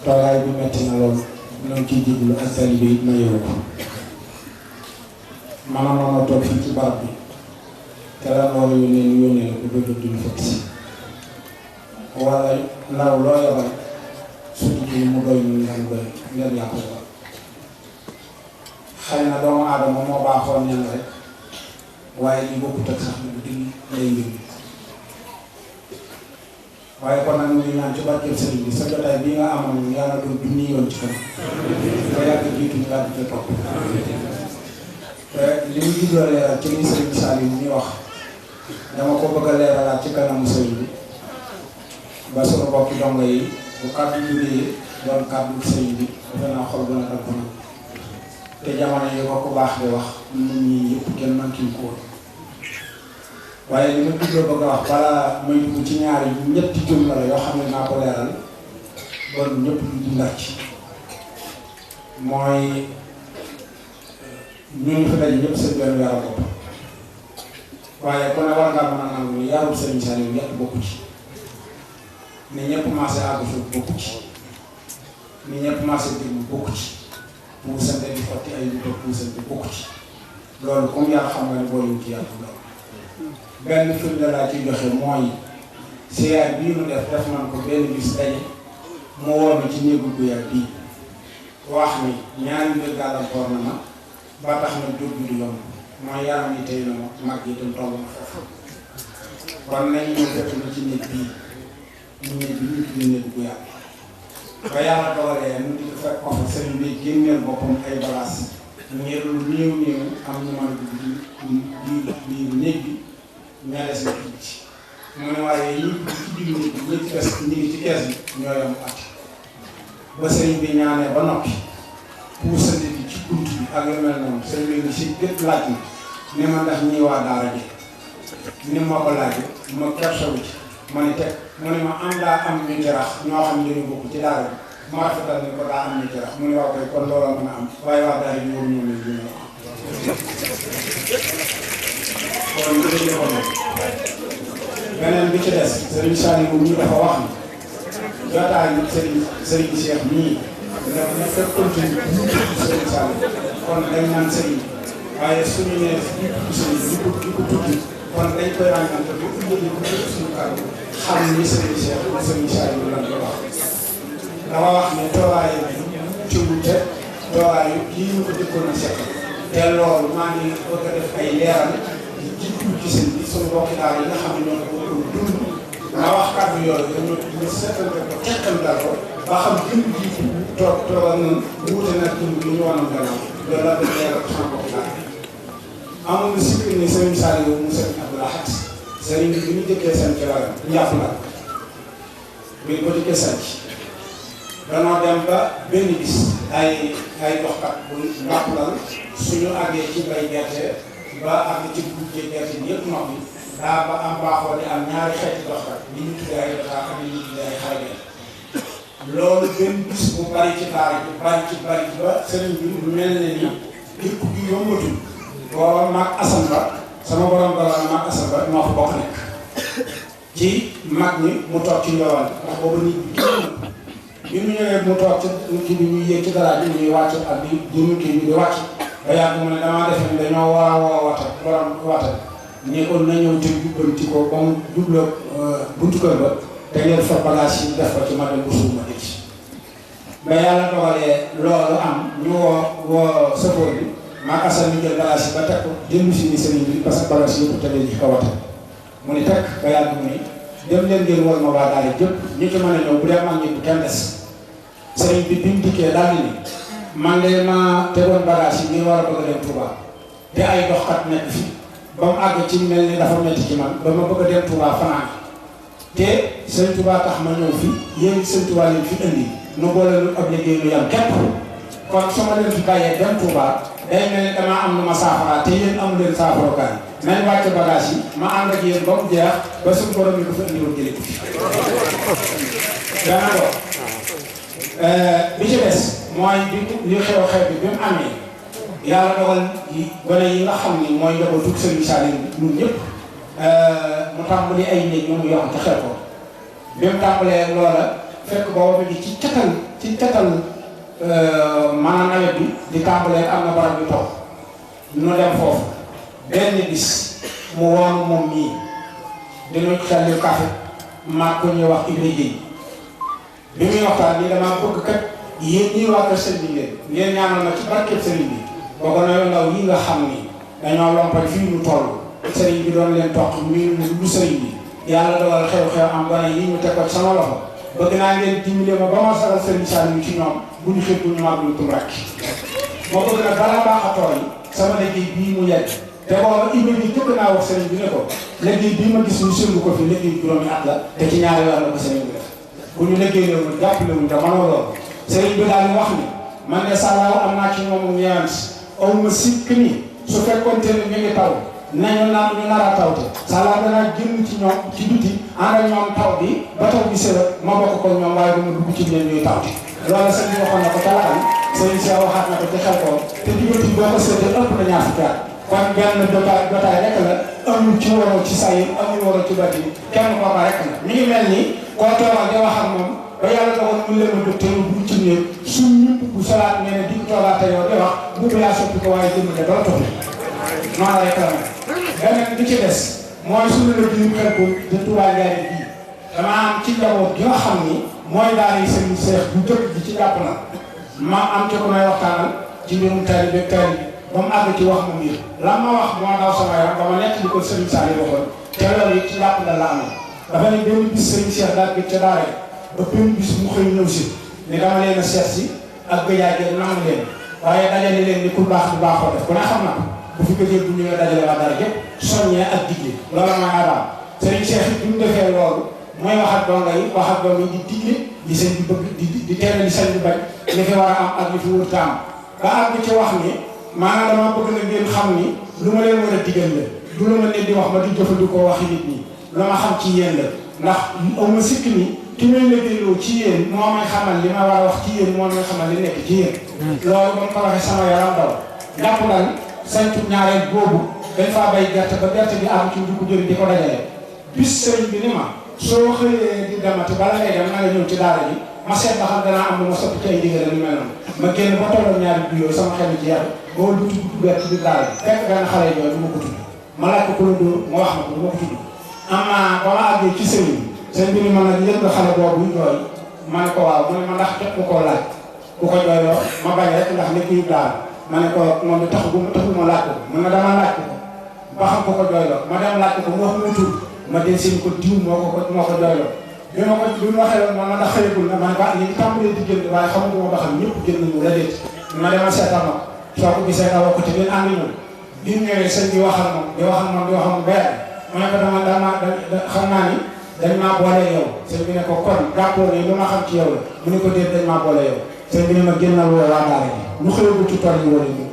toogaay bi metti na loolu ñoo ciy jéglu ak taalibe yi ma yeewu ko maanaam noonu toog fii ci barab bi te la loolu yónnee la ko bëgg duñu fekk si wala ndaw loo yabal su diggee mu doy ñu ngeen doy ngeen yàqu ko xëy na doomu aadama moo baaxoon ñan rek waaye li bokkut ak sax na bu digg lay mbir mi waaye kon nag ñu ngi ñaan ci barkeel sëriñ bi sa jotaay bii nga amoon yàlla doon junni yoon ci kanam nga yàgg jiitu ñu daal di ca topp te li mu jubloo leeral ci li sëriñ Saliou ñuy wax dama ko bëgg a leeralaat ci kanamu sëriñ bi ba sunu bokki dongo yi bu kàddu jógee doon kàddu sëriñ bi defe naa xol gën a dal ko nag te jamono yi ko ku baax di wax nit ñi yëpp kenn manqué ko woon waaye li ma jubloo bëgg a wax balaa may dugg ci ñaari ñetti jumla la yoo xam ne naa ko leeral bon ñëpp ñu dundaat ci mooy ñu ngi fi daje ñëpp seen benn yaram bopp waaye ku ne war ngaa mën a nangu ni yarul Sëriñ Saliou ñett bokku ci ni ñëpp marché àgg suuf bokku ci ni ñëpp marché déglu bokku ci puusante di xotti ay nit ak puusante bokku ci loolu comme yàlla xam nga ne boole ci yàlla loolu benn firnde laa ciy joxe mooy siyaar bii mu def nañ ko benn bis daje mu woon ci néegu guyaat bii wax ni ñaari mbir gàllankoor na ma ba tax na jóg bi du yomb mooy yaram yi tey na ma mag yi dem toll na foofu kon nañ ñëw fekk na ci néeg bii ñu néeg bi ñu tuddee néegu guyaat ba yàlla dogalee mu di fekk ko fa sëriñ bi génneel boppam ay bagages ngir lu néew am ñu mën a dugg di néeg bi ñaare si dugg ci mu ne waaye ñi ci digg néeg bi ñi ci des ñi ngi ci kees bi ñoo yam at ba sëriñ bi ñaanee ba noppi puusante bi ci bunt bi ak lu mel noonu sëriñ bi ni si gët laaj na ni ma ndax ñii waa daara ji ni ma ko laajee ma kersawu ci ma ne teg mu ne ma am daa am ñu jarax ñoo xam ne dañu bokk ci daara bi ma rafetal ni ko daa am ñu jarax mu ne waaw kay kon looloo mën a am waaye waa daara yi waruñoo leen gën a am kon li defoon beneen bi ci des Serigne Saliou ñu dafa wax ni jotaay bi Serigne Cheikh nii dafa nekk continue Serigne Saliou kon dañ naan Serigne waaye suñu nee Serigne di ko tudd kon dañ koy ràññante bu indi ko suñu kàddu xam ni Serigne Cheikh ak Serigne Saliou lan la wax dafa wax ne toolaayu ci wute toolaayu kii ñu ko dëkkoon a seq te loolu maa ngi bëgg a def ay leeral di jiitu ci seen bi suñu mbokki daal yi nga xam ne ñoo ko dund ma wax kàddu yooyu dañoo seetante ko teqantal ko ba xam jëm ji toog ak ñun wuute nag jëm bi ñu wanoon gannaaw loolu la dañ leeral ko sama mbokki daal amoon na sikk ni Serigne Saliou mu Serigne Abdou Lahad Serigne bi ñu jëkkee seen ci wàllam njàpp la bi ñu ko jëkkee sànc danoo dem ba benn bis ay doxkat bu njàppalal suñu àggee ci bay gerte ba àgg ci guddi gerte bi yëpp noppi daa ba am baaxoo di am ñaari xeeti doxkat li ñu tuddee ay doxkat ak li ñu tuddee ay xarale loolu benn bis bu bari ci daara ji bari ci ba sëriñ bi lu mel ne ni dëkk bi yombatul booba mag Assane Ba sama borom dara mag Assane Ba moo fa bokk nekk ci mag ñi mu toog ci njoowal ndax booba nit bi mu ñëwee mu toog ci bi ñuy yéeg ci dara bi ñuy wàcc ak di jëmu kii bi di wàcc ba yàgg mu ne damaa defe ne dañoo war a woo wata borom wata ni kon na ñëw te jubbanti ko ba mu jubloo buntu kër ba te ngeen fa bagage yi def ko ci madame Boussou ma dégg ba yàlla dogalee loolu am ñu woo sëfoor bi maa asal ñu jël bagage yi ba teg ko jënd si ni sëriñ bi parce que bagage yi yëpp tegee ci kawata mu ni teg ba yàgg mu ni dem leen ngeen war ma waa daal jëpp ñu ci mën a ñëw bu dee mag ñi bu kenn des sëriñ bi bi mu dikkee daal di ni man de ma tegoon bagage yi ngir war a bëgg a dem Touba te ay doxkat nekk fi ba mu àgg ci mel ni dafa metti ci man ba ma bëgg a dem Touba fanaan te sëñ Touba tax ma ñëw fi yéen sëñ Touba leen fi indi nu boole lu ab liggéey lu yam képp kon su ma leen fi bàyyee dem Touba day mel ni damaa am lu ma saafara te yéen amu leen saafarokaay nañ wàcc bagage yi ma ànd ak yéen ba mu jeex ba suñu borom yi du fa indi woon jëlee ko fi dana ko bi ci des mooy li xew-xew bi mu amee yàlla dogal yi gone yi nga xam ni mooy njabootu Sëriñ Saliou ñun ñëpp mu tàmbali ay néeg ñoom yoo xam te xel ko bi mu tàmbalee loola fekk booba bi ci catal maanaam nawet bi di tàmbalee am na barab yu toog ñu dem foofu benn bis mu woonu moom mii dinañ xelli café maag ko ñuy wax Ibrahima Gueye bi muy waxtaan ni damaa bëgg kat yéen ñii waa kër sëriñ bi ngeen ñaanal ma ci barkeb sëriñ bi boo ko nawet ndaw yi nga xam ni dañoo lompal fii ñu toll sëriñ bi doon leen toq mi lu sëriñ bi yàlla dogal xew-xew am gone yi ñu teg ko ci sama loxo bëgg naa ngeen dimbale ma ba ma sagal sëriñ Saliou ci ñoom bu ñu xëpp ñu mag lu tum rakk moo bëgg nag balaa baaxatoo yi sama liggéey bii mu yegg te booba Ibra bi jëkk naa wax sëriñ bi ne ko liggéey bii ma gis ñu sëngu ko fi liggéey juróomi at la te ci ñaari weer la ko sëriñ bi def bu ñu liggéey loolu jàppale wuñ te mënoo loolu sëriñ bi daal di wax ni man de Salaaw am naa ci moom ñeent aw ma sikk ni su fekkoon te ne ñu ngi taw nañu naan ñu nar a tawte Salaaw danaa génn ci ñoom ci biti ànd ak ñoom taw bi ba taw bi sërat ma bokk ko ñoom waaye du ma dugg ci ñoom ñuy tawte loolu sëriñ bi waxoon na ko talaxam sëriñ si waxaat na ko ci xel ko te diggante boo ko seetee ëpp na ñaar fukki at kon benn jotaay rek la amul ci waroo ci saa yi amul waroo ci bati kenn kooka rek la mi ngi mel ni koo toogal di wax ak moom ba yàlla dogal mu leen a dugg te mu dugg ci néeg suñ ñëpp bu salaat nee ne di toogaat te yow di wax bu yaa soppi ko waaye jëmm de dara toxli noonu rek la nag beneen bi ci des mooy suñu la jiw xel ko de Touba Ndiaye bii dama am ci njaboot gi nga xam ni mooy daal yi seen seex bu jëkk ji ci jàpp na ma am ci ko may waxtaanal ci mbirum taalibe ba mu àgg ci wax mu mbir la ma wax moo daw sama yaram ba ma nekk li ko Serigne Saliou waxoon te loolu it ci jàpp la amee dafa ne benn bis Serigne Cheikh daal bi ca daara ba benn bis mu xëy ñëw si ni dama leen a seet si ak gëjaay gi nangu leen waaye dajale leen ni ku baax bu baaxoo def ku ne xam na ko bu fi gëjee bu ñëwee dajale waa dara yëpp soññee ak digle loolu mooy aadaam Serigne Cheikh it bi mu defee loolu mooy wax ak donga yi wax ak donga yi di digle li sëñ bi bëgg di tere li sëñ bi bañ li fi war a am ak li fi wër taam ba àgg ci wax ni maanaam damaa bëgg na ngeen xam ni lu ma leen war a digal la du lu ma nit di wax ma di jëfandikoo waxi nit ñi lu ma xam ci yéen la ndax aw ma sikk ni ki may liggéeyloo ci yéen moo may xamal li ma war a wax ci yéen moo may xamal li nekk ci yéen loolu ba mu ko waxee sama yaram daw jàpp daal saytu ñaareel boobu dañ faa bay gerte ba gerte bi am ci dugg jëri di ko dajale bis sëriñ bi ni ma soo xëyee di demati bala ngay dem na nga ñëw ci daara ji ma seet ba xam danaa am lu ma soppi ci ay digal lu mel noonu ma génn ba tolloon ñaari biyoo sama xel ci yàlla boo du tudd ci biir daara ji fekk benn xale yooyu du ma ko tudd ma laaj ko ku la dóor ma wax ma ko du ma ko tudd am naa ba ma àggee ci sëriñ bi ni ma nag yëg nga xale boobu jooy ma ne ko waaw mu ne ma ndax jot nga koo laaj ku ko jooyloo ma bañ rek ndax nekk yu daal ma ne ko moom taxul ma laaj ko mun na dama laaj ko ba xam ko jooyloo ma dem laaj ko mu wax mu tudd ma del seen ko diw moo ko jooyloo bi ma waxee woon man ndax xëyagul na ma ne ko li ngi tàmbalee di génn waaye xamaguma ba xam ñëpp génn nañu la déet ma demal seetal ma soo ko gisee nga wax ko te ngeen ànd ñoom bi mu ñëwee sëñ bi wax ak moom di wax ak moom benn ma ne ko dama xam naa ni dañ maa boole yow sëñ bi ne ko kon jàppoo ne lu ma xam ci yow la mu ne ko déet dañ maa boole yow sëñ bi ne ma génnal woo waa daara ji ñu xëyagul ci tool yi wala ñu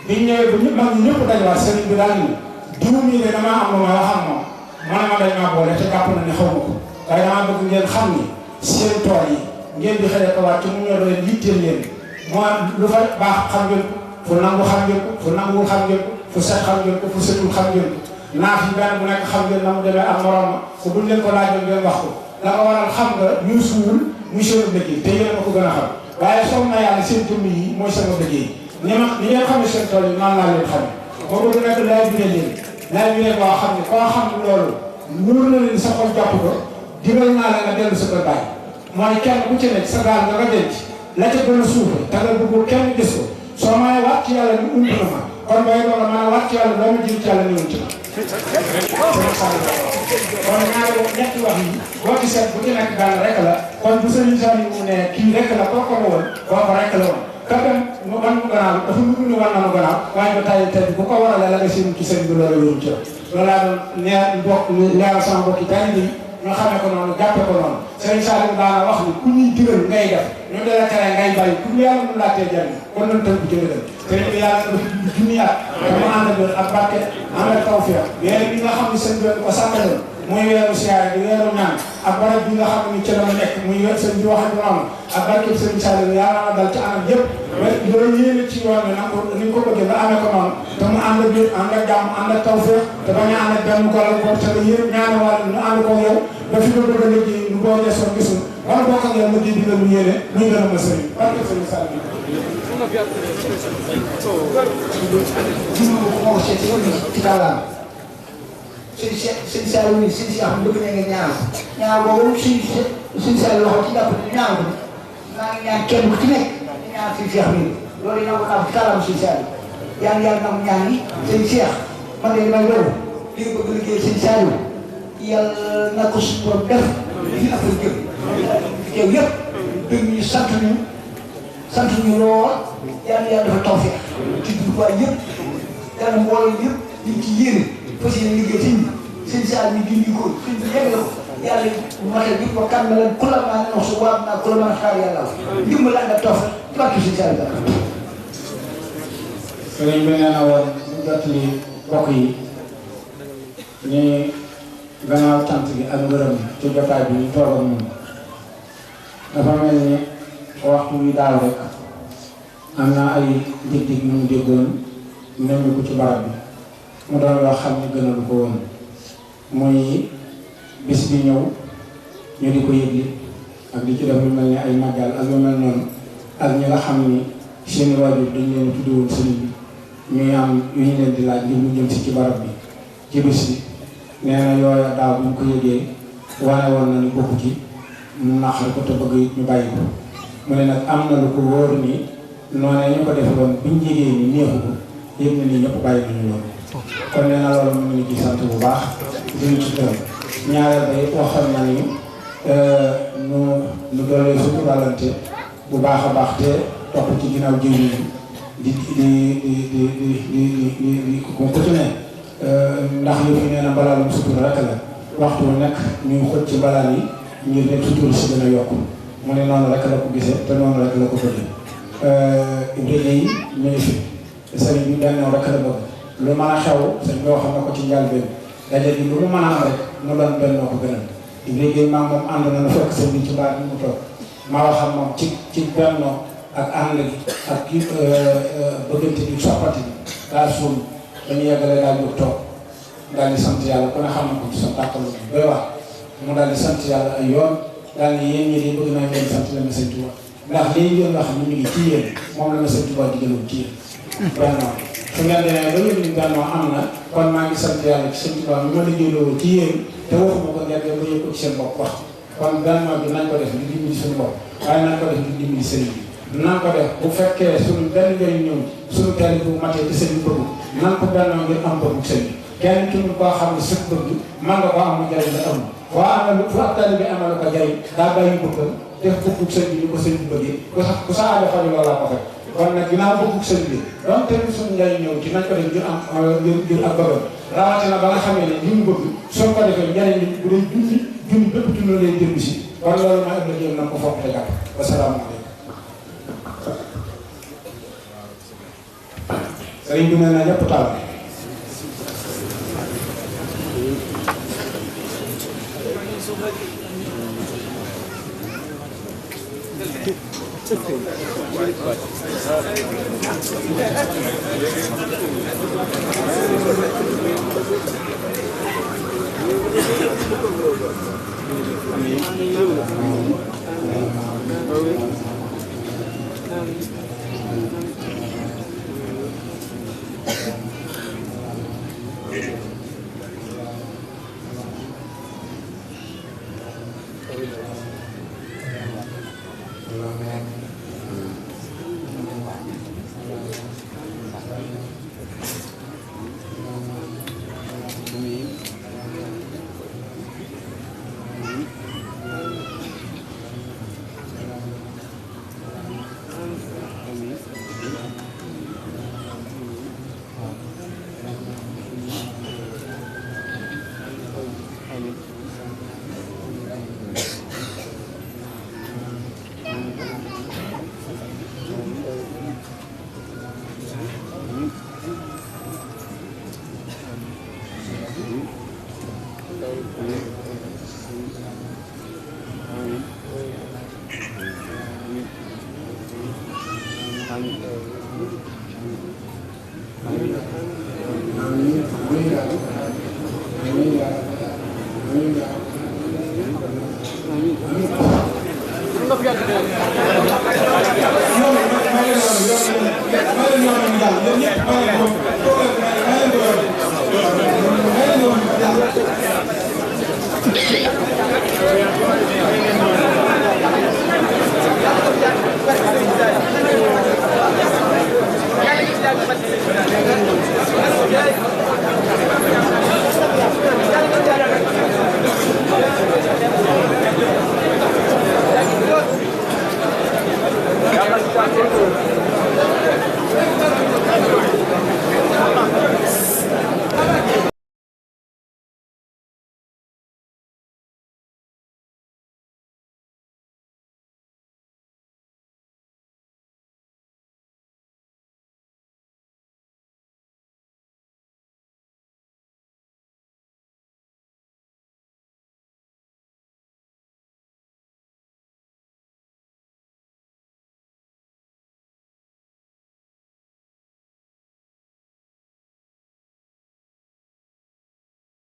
bi ñu ñëwee ba mag ñi ñëpp dañ waa sëñ bi daal ni diw mii de damaa am lu ma wax ak moom ma ne ma dañ maa boole te jàpp na ne xaw ma ko waaye damaa bëgg ngeen xam ni seen tool yi ngeen di xëy ko waat ci mu ñor leen yitteel leen moo lu fa baax xam ngeen ko fu nangu xam ngeen ko fu nanguwul xam ngeen ko fu set xam ngeen ko fu setul xam ngeen ko naaf yi benn bu nekk xam ngeen na mu demee ak morom ma te buñ leen ko laajoon ngeen wax ko la ko waral xam nga ñu suul muy seen liggéey te yéen a ko gën a xam waaye soog na yàlla seen jëmm yi mooy sama liggéey ni ngeen xamee seen tool yi noonu laa leen xamee moo bëgg nekk laaj bi leen boo xam ne koo xam loolu wóor na leen sa xol jàpp ko digal naa la nga dellu sa kër baay mooy kenn ku ci nekk sa gaal nga nga denc la ca gën a suufe te nga bëggul kenn gis ko soo mënee waat ci yàlla ni ump na ma kon bay doog a mën a waat ci yàlla doo ma jël ci yàlla ñëwul ci ma kon ñaari ñetti wax yi boo ci seet bu ci nekk benn rek la kon bu Serigne Saliou mu ne kii rek la kooku la woon boobu rek la woon kapem mu wan mu gannaaw dafa nugg ni wan na mu gannaaw waaye ba tàyyi tey bu ko waralee la nga séen ci sëñ bi loolu wéru ci loolu laa doon leeral sama mbokki taalibe yi ñu xamee ko noonu jàppe ko noonu Serigne Saliou daana wax ni ku ñuy digal ngay def ñu dee la tere ngay bàyyi ku yàlla mun laa tee jariñ kon nañ tënk ci ndigal sëriñ bi yàlla dafa dund junni at dama ànd ak barke ànd ak tawfiq weer bi nga xam ne sëñ bi ko sàmmaloon muy weeru siyaare di weeru ñaan ak barab bi nga xam ne ci la ma nekk muy weer sëñ bi waxee noonu ak barke Serigne Saliou yàlla na dal ci anam yëpp loolu yéene ci yoon bi nag ni ko bëggee nga amee ko noonu te mu ànd ak biir ànd ak jàmm ànd ak tawfiq te bañ a ànd ak benn gàllankoor te yéen ñaari wàll ñu ànd ko yow ba fi nga bëgg a liggéey ñu boo geesoo gisul wala bokk ak yow liggéey bi nga lu yéene muy gën a ma sëriñ barke Serigne Saliou jiw moo ko seet ci kàllaama sëñ Saliou nii sëñ Cheikh bëgg na nga ñaar boobu sëñ Saliou loxo ci jàpp ñaar ko maa ngi ñaan kenn ku ci nekk ñaar sëñ Cheikh nii loolu yi nangu naa ko ci kàllaama sëñ Saliou yaa ngi yàlla nangu ñaan yi sëñ Cheikh man de damay loolu li nga bëgg liggéey sëñ Saliou yàlla na ko suñu borom def fii ak jëm teew yëpp dëgg ñu sant ñu lool yàlla dafa tawfeex ci dugwaay yëpp yàlla mbooloo yëpp liñ ci yéene fas yéene liggéey sëñ Saliou ñu dindi ko sëñ bi yegg la ko yàlla matal bi wa kan ma leen ku la maa ne wax su waat naa ku la maa xaar yàlla ndimbal ànd ak tawfeex ci barke sëñ Saliou sëriñ bi nee na woon ñu jottali mbokk yi ni gannaaw cant gi ak ngërëm ci jotaay bi ñu toog ak ñun dafa mel ni waxtu wi daaw rek am na ay dig-dig ñu mu déggoon nemmi ko ci barab bi mu doon loo xam ne gënalu ko woon muy bis bi ñëw ñu di ko yëgli ak di ci def lu mel ni ay màggal ak lu mel noonu ak ñi nga xam ni seeni waajur dañ leen tudde woon sëriñ bi ñuy am yu ñu leen di laaj ngir mu jëm si ci barab bi ci bis bi nee na yooya daaw bu ñu ko yëgee wane woon na ni bokku ci mu naqar ko te bëgg it ñu bàyyi ko mu ne nag am na lu ko wóor ni noonee ñu ko defoon biñ jegee ni neexu ko yëg na ni ñëpp bàyyi nañu loolu kon nee na loolu mu ngi ci sant bu baax duñu ci gërëm ñaareel ba it waxoon na ni nu doolee suñu wàllante bu baax a baax te topp ci ginnaaw jiw yi di ko ci ne ndax yëf yi nee na balaa lu sutura rek la waxtu nekk ñuy xoj ci balaa yi ngir ne sutura si gën a yokk mu ne noonu rek la ko gisee te noonu rek la ko bëggee Ibrahima yi ñu ngi fi sëriñ bi bennoo rek la bëgg lu mën a xew sëñ bi waxoon na ko ci njëlbéen daje gi lu mu mën a am rek mu doon bennoo ko gënal Ibrahima maa moom ànd na fekk sëñ bi ci baat bi mu toog maa wax ak moom ci bennoo ak ànd gi ak kii bëggante bi soppati daal suul dañu yeggale daal ñu toog daal di sant yàlla ku ne xam na ko ci sa tàkkalu bi doy wax mu daal di sant yàlla ay yoon daal ni yéen ñi di bëgg naa ngeen sant la ma sëñ Tuubaa ndax lii ngeen wax ni ñu ngi ci yéen moom la ma sëñ Tuubaa di gënoon ci yéen bennoo su ngeen demee ba yëg ni bennoo am na kon maa ngi sant yàlla ci sëñ Tuubaa mi ma liggéeyloo ci yéen te waxuma ko ngeen dem ba yëg ko ci seen bopp wax kon bennoo bi nañ ko def di dimbali suñu bopp waaye nañ ko def di dimbali sëriñ bi nan ko def bu fekkee suñu benn njëriñ ñëw suñu teel bu matee ci sëriñ bëgg nan ko bennoo ngir am bëggu sëriñ kenn ki koo xam ne sëñ bëgg man nga ko am mu jëriñ la am foo amee fu ab taalibe bi amal ko jëriñ daa bàyyi bëggam def bëggug sëñ bi ni ko sëñ bi bëggee ku sa aajo faju loolaa ko fekk kon nag ginnaaw bëggug sëñ bi donc tamit suñu njëriñ ñëw ci nañ ko def ngir am ngir ak bëggam rawatina ba nga xamee ne li mu bëgg soo ko defee njëriñ li bu dee junni bépp junni lay jënd si kon loolu ma ëpp la jéem na ko foog te jàpp wasalaamaaleykum sëriñ bi nee na ñëpp taal amiin